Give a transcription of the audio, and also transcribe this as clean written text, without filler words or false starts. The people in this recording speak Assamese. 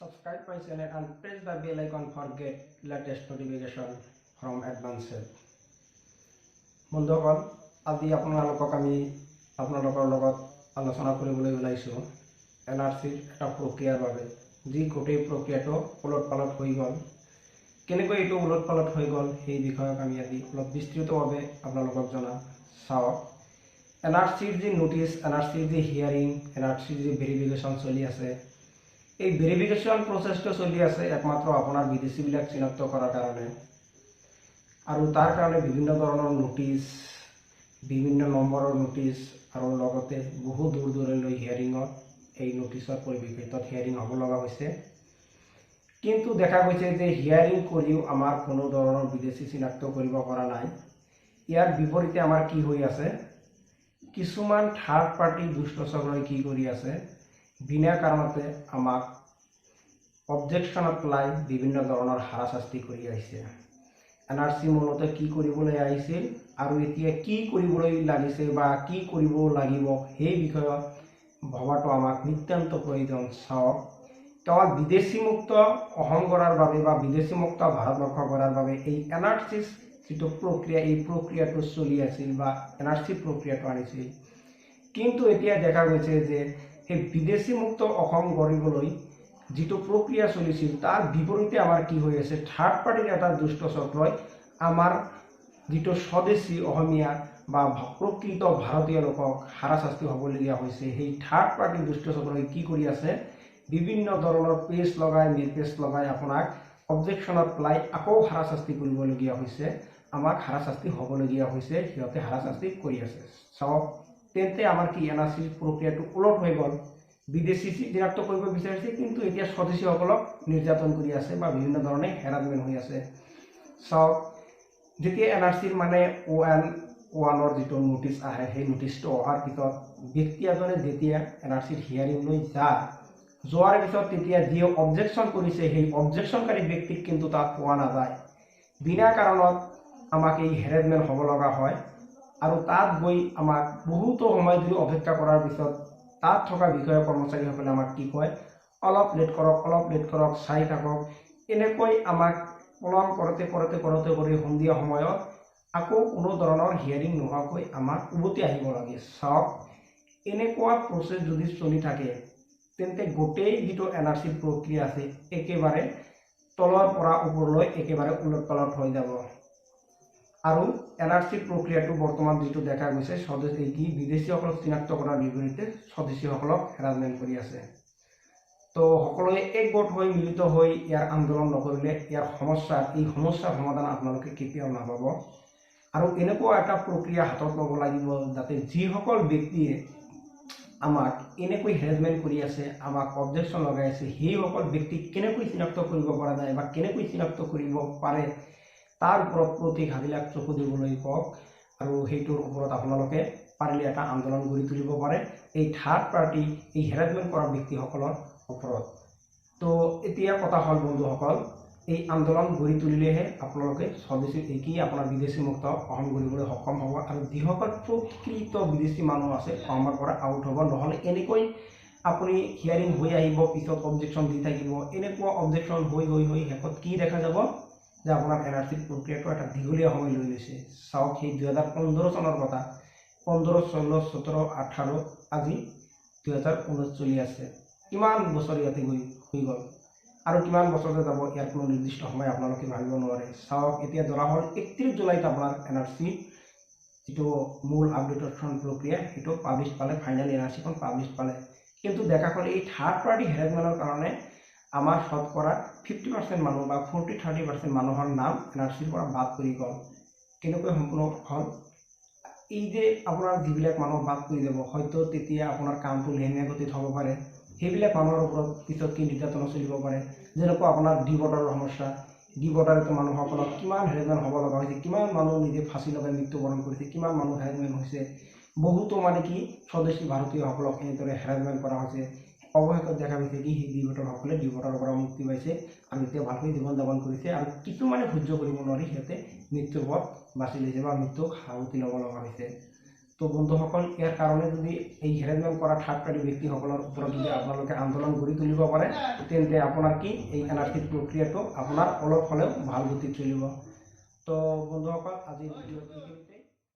Subscribe my channel and press the bell icon for get latest notification from Advance Help. বন্ধুসকল, আজি আপোনালোকক আমি আপোনালোকৰ লগত আলোচনা কৰিবলৈ ওলাইছোঁ এন আৰ চিৰ এটা প্ৰক্ৰিয়াৰ বাবে, যি গোটেই প্ৰক্ৰিয়াটো ওলট পালট হৈ গ'ল। কেনেকৈ এইটো ওলট পালট হৈ গ'ল, সেই বিষয়ক আমি আজি অলপ বিস্তৃতভাৱে আপোনালোকক জনাম। চাওক, এন আৰ চিৰ যি নটিচ, এন আৰ চিৰ যি হিয়াৰিং, এন আৰ চিৰ যি ভেৰিফিকেশ্যন চলি আছে, এই ভেৰিফিকেশ্যন প্ৰচেছটো চলি আছে একমাত্ৰ আপোনাৰ বিদেশীবিলাক চিনাক্ত কৰাৰ কাৰণে। আৰু তাৰ কাৰণে বিভিন্ন ধৰণৰ নটিচ, বিভিন্ন নম্বৰৰ নটিচ আৰু লগতে বহু দূৰ দূৰলৈ হিয়াৰিঙত এই নটিচৰ পৰিপ্ৰেক্ষিতত হিয়াৰিং হ'ব লগা হৈছে। কিন্তু দেখা গৈছে যে হিয়াৰিং কৰিও আমাৰ কোনো ধৰণৰ বিদেশী চিনাক্ত কৰিব পৰা নাই। ইয়াৰ বিপৰীতে আমাৰ কি হৈ আছে? কিছুমান থাৰ্ড পাৰ্টি দুষ্ট চক্ৰই কি কৰি আছে? বিনা কাৰণতে আমাক অবজেকশ্যনত পেলাই বিভিন্ন ধৰণৰ হাৰাশাস্তি কৰি আহিছে। এন আৰ চি মূলতে কি কৰিবলৈ আহিছিল আৰু এতিয়া কি কৰিবলৈ লাগিছে বা কি কৰিব লাগিব, সেই বিষয়ত ভবাটো আমাক নিতান্ত প্ৰয়োজন। চাওক, কেৱল বিদেশী মুক্ত অসম কৰাৰ বাবে বা বিদেশী মুক্ত ভাৰতবৰ্ষ কৰাৰ বাবে এই এন আৰ চি যিটো প্ৰক্ৰিয়া, এই প্ৰক্ৰিয়াটো চলি আছিল বা এন আৰ চি প্ৰক্ৰিয়াটো আনিছিল। কিন্তু এতিয়া দেখা গৈছে যে সেই বিদেশী মুক্ত অসম গঢ়িবলৈ যিটো প্ৰক্ৰিয়া চলিছিল, তাৰ বিপৰীতে আমাৰ কি হৈ আছে? থাৰ্ড পাৰ্টিৰ এটা দুষ্ট চক্ৰই আমাৰ যিটো স্বদেশী অসমীয়া বা প্ৰকৃত ভাৰতীয় লোকক হাৰাশাস্তি হ'বলগীয়া হৈছে। সেই থাৰ্ড পাৰ্টিৰ দুষ্ট চক্ৰই কি কৰি আছে? বিভিন্ন ধৰণৰ পেজ লগাই, মেৰপেচ লগাই আপোনাক অবজেকশ্যনত পেলাই আকৌ হাৰাশাস্তি কৰিবলগীয়া হৈছে। আমাক হাৰাশাস্তি হ'বলগীয়া হৈছে, সিহঁতে হাৰাশাস্তি কৰি আছে। চাওক, তেন্তে আমাৰ কি এন আৰ চিৰ প্ৰক্ৰিয়াটো ওলট হৈ গ'ল। বিদেশী চিনাক্ত কৰিব বিচাৰিছে, কিন্তু এতিয়া স্বদেশীসকলক নিৰ্যাতন কৰি আছে বা বিভিন্ন ধৰণে হেৰাচমেণ্ট হৈ আছে। চাওক, যেতিয়া এন আৰ চিৰ মানে অ' এন 1ৰ যিটো নটিচ আহে, সেই নটিচটো অহাৰ পিছত ব্যক্তি এজনে যেতিয়া এন আৰ চিৰ হিয়াৰিং লৈ যায়, যোৱাৰ পিছত তেতিয়া যিয়ে অবজেকশ্যন কৰিছে, সেই অবজেকশ্যনকাৰী ব্যক্তিক কিন্তু তাত পোৱা নাযায়। বিনা কাৰণত আমাক এই হেৰেজমেণ্ট হ'ব লগা হয়। আৰু তাত গৈ আমাক বহুতো সময় ধৰি অপেক্ষা কৰাৰ পিছত তাত থকা বিষয়া কৰ্মচাৰীসকলে আমাক কি কয়? অলপ লেট কৰক, অলপ লেট কৰক, চাই থাকক। এনেকৈ আমাক পলম কৰোঁতে কৰোঁতে কৰোঁতে কৰি সন্ধিয়া সময়ত আকৌ কোনো ধৰণৰ হিয়াৰিং নোহোৱাকৈ আমাক উভতি আহিব লাগে। চাওক, এনেকুৱা প্ৰচেছ যদি চলি থাকে, তেন্তে গোটেই যিটো এন আৰ চিৰ প্ৰক্ৰিয়া আছে, একেবাৰে তলৰ পৰা ওপৰলৈ একেবাৰে ওলট পালট হৈ যাব। আৰু এন আৰ চি প্ৰক্ৰিয়াটো বৰ্তমান যিটো দেখা গৈছে, স্বদেশী কি বিদেশীসকলক চিনাক্ত কৰাৰ বিপৰীতে স্বদেশীসকলক হেৰাচমেণ্ট কৰি আছে। তো সকলোৱে একগোট হৈ, মিলিত হৈ ইয়াৰ আন্দোলন নকৰিলে এই সমস্যাৰ সমাধান আপোনালোকে কেতিয়াও নাপাব। আৰু এনেকুৱা এটা প্ৰক্ৰিয়া হাতত ল'ব লাগিব যাতে যিসকল ব্যক্তিয়ে আমাক এনেকৈ হেৰেজমেণ্ট কৰি আছে, আমাক অবজেকশ্যন লগাই আছে, সেইসকল ব্যক্তিক কেনেকৈ চিনাক্ত কৰিব পৰা যায় বা কেনেকৈ চিনাক্ত কৰিব পাৰে, তাৰ ওপৰত প্ৰতীক হাজৰিকাক চকু দিবলৈ কওক। আৰু সেইটোৰ ওপৰত আপোনালোকে পাৰিলে এটা আন্দোলন গঢ়ি তুলিব পাৰে এই থাৰ্ড পাৰ্টি, এই হেৰাচমেণ্ট কৰা ব্যক্তিসকলৰ ওপৰত। তো এতিয়া কথা হ'ল বন্ধুসকল, এই আন্দোলন গঢ়ি তুলিলেহে আপোনালোকে স্বদেশী এই কি আপোনাৰ বিদেশী মুক্ত অসম গঢ়িবলৈ সক্ষম হ'ব আৰু যিসকল প্ৰকৃত বিদেশী মানুহ আছে, অসমৰ পৰা আউট হ'ব। নহ'লে এনেকৈ আপুনি হিয়াৰিং হৈ আহিব, পিছত অবজেকশ্যন দি থাকিব। এনেকুৱা অবজেকশ্যন হৈ হৈ হৈ শেষত কি দেখা যাব যে আপোনাৰ এন আৰ চিৰ প্ৰক্ৰিয়াটো এটা দীঘলীয়া সময় লৈ লৈছে। চাওক, সেই 2015 চনৰ কথা, 15, 16, 17, 18, আজি 2019 চলি আছে। কিমান বছৰ ইয়াতে গৈ হৈ গ'ল আৰু কিমান বছৰতে যাব, ইয়াৰ কোনো নিৰ্দিষ্ট সময় আপোনালোকে ভাবিব নোৱাৰে। চাওক, এতিয়া ধৰা হ'ল 31 জুলাইত আপোনাৰ এন আৰ চি যিটো মূল আপডেটেশ্যন প্ৰক্ৰিয়া, সেইটো পাব্লিছ পালে, ফাইনেল এন আৰ চিখন পাব্লিছ পালে। কিন্তু দেখা গ'ল এই থাৰ্ড পাৰ্টি হেৰেজমেণ্টৰ কাৰণে আমাৰ শতকৰা 50% মানুহ বা 40-30% মানুহৰ নাম এন আৰ চিৰ পৰা বাদ পৰি গ'ল। কেনেকৈ সম্পূৰ্ণ হ'ল? এই যে আপোনাৰ যিবিলাক মানুহ বাদ পৰি যাব, হয়তো তেতিয়া আপোনাৰ কামটো লেহেমীয়া গতিত হ'ব পাৰে। সেইবিলাক মানুহৰ ওপৰত পিছত কি নিৰ্যাতনো চলিব পাৰে। যেনেকুৱা আপোনাৰ ডি ভোটাৰৰ সমস্যা। ডি ভোটাৰতো মানুহসকলক কিমান হেৰেজমেণ্ট হ'ব লগা হৈছে, কিমান মানুহ নিজে ফাঁচি লগাই মৃত্যুবৰণ কৰিছে, কিমান মানুহ হেৰেজমেণ্ট হৈছে। বহুতো মানে কি স্বদেশী ভাৰতীয়সকলক এনেদৰে হেৰেজমেণ্ট কৰা হৈছে। অৱশেষত দেখা গৈছে কি সেই ডি ভোটাৰসকলে ডি ভোটাৰৰ পৰা মুক্তি পাইছে আৰু এতিয়া ভালকৈ জীৱন যাপন কৰিছে। আৰু কিছুমানে সহ্য কৰিব নোৱাৰি সিহঁতে মৃত্যুৰ পথ বাছি লৈছে বা মৃত্যুক সাৱটি ল'ব লগা হৈছে। তো বন্ধুসকল, ইয়াৰ কাৰণে যদি এই হেৰেজমেণ্ট কৰা থাৰ্ড পাৰ্টি ব্যক্তিসকলৰ ওপৰত যদি আপোনালোকে আন্দোলন গঢ়ি তুলিব পাৰে, তেন্তে আপোনাৰ কি এই এন আৰ চিৰ প্ৰক্ৰিয়াটো আপোনাৰ অলপ হ'লেও ভাল গতিত চলিব। তো বন্ধুসকল, আজিৰ ভিডিঅ'ত এইখিনিতে।